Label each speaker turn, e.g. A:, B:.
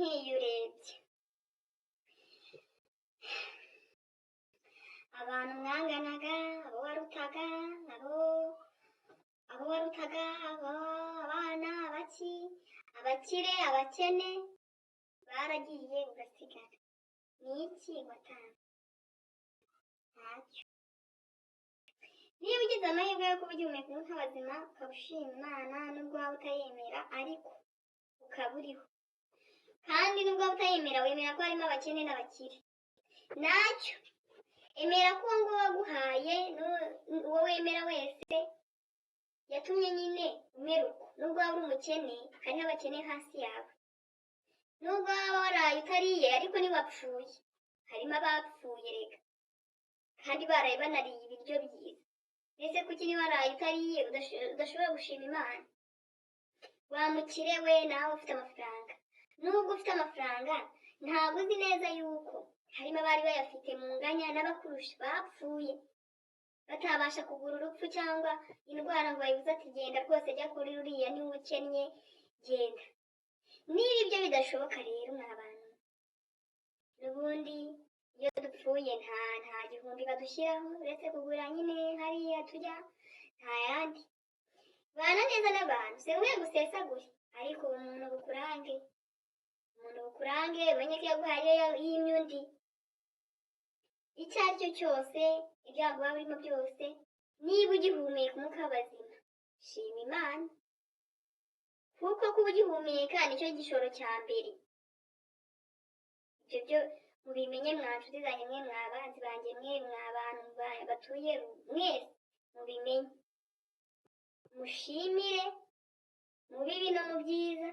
A: Nk'iyo urebye abantu mwanganaga, abo warutaga, abo warutaga, abana, abaki, abakire, abakene, baragiye ugasigara. Ni iki watanze? Ntacyo. Niba ugize amahirwe yo kuba ugihumeka umwuka w'abazima, ukaba ushima Imana nubwo waba utayemera, ariko ukaba uriho. Kandi nubwo waba utayemera, wemera ko harimo abakene n'abakire. Ntacyo. Emera ko uwo nguwo waguhaye, uwo wemera wese, yatumye nyine umera uko. Nubwo waba uri umukene, hariho abakene hasi yawe. Nubwo waba waraye utariye, ariko ntiwapfuye. Harimo abapfuye reka, kandi baraye banariye ibiryo byiza. Ese kuki niba waraye utariye udashobora gushima Imana? Wa mukire we, nawe ufite amafaranga, nubwo ufite amafaranga, ntabwo uzi neza yuko harimo abari bayafite mu nganya n'abakurusha bapfuye, batabasha kugura urupfu cyangwa indwara ngo bayibuze ati genda rwose, jya kuri ruriya niba ukennye genda. Niba ibyo bidashoboka rero, mwa bantu, n'ubundi iyo dupfuye nta gihumbi badushyiraho uretse kugura nyine hariya tujya, nta yandi. Bana neza n'abantu, si ngombwa ngo usesagure, ariko umuntu bukurange, umuntu bukurange, umenye ko yaguhaye yimye undi. Icyo ari cyo cyose, ibyago waba urimo byose, niba ugihumeka umwuka w'abazima, shima Imana, kuko kuba ugihumeka nicyo gishoro cya mbere. Ibyo byo mubimenye mwa nshuti zanjye mwe, mwa banzi banjye mwe, mwa bantu batuye mwese, mubimenye, mushimire mu bibi no mu byiza.